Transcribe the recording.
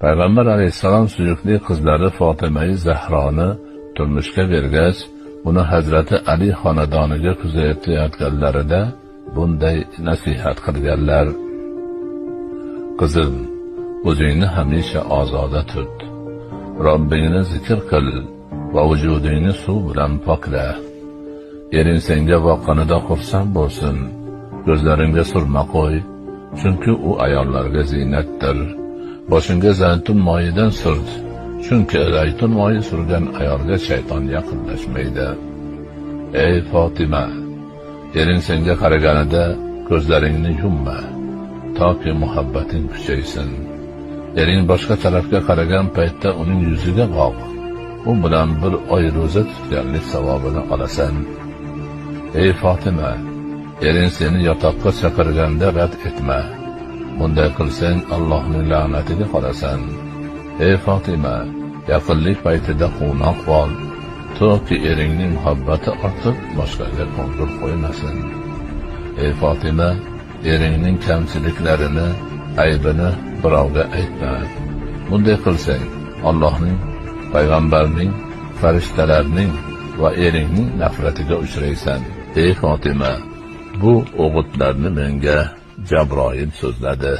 Payg'ambar alayhissalom suyukli qizlari Fotimai Zahroni turmushga bergach, uni Hazrati Ali xonadoniga kuzatayotganlarida bunday nasihat qilganlar: Qizim, o'zingni hamisha ozoda tut. Robbingni zikr qil va vujudingni suv bilan pokla. Ering senga boqqanida xursand bo'lsin. Ko'zlaringga surma qo'y, chunki u ayollarga ziynatdir. Boshingga zaytun moyidan surt, chunki zaytun moyi surgan ayolga shayton yaqinlashmaydi. Ey Fotima, ering senga qaraganida ko'zlaringni yumma, toki muhabbating kuchaysin. Ering boshqa tarafga qaragan paytda uning yuziga boq. U bilan bir oy ro'za tutganlik savobini olasan. Ey Fotima, ering seni yotoqqa chaqirganda rad etma. Bunday qilsang Allohning la'natiga qolasan. Ey Fotima, yaqinlik paytida quvnoq bo'l, toki eringning muhabbati ortib boshqaga ko'ngil qo'ymasin. Ey Fotima, eringning kamchiliklarini, aybini birovga aytma. Bunday qilsang Allohning, payg'ambarning, farishtalarning va eringning nafratiga uchraysan. Ey Fotima, bu o'g'itlarni menga Jabroil so'zladi.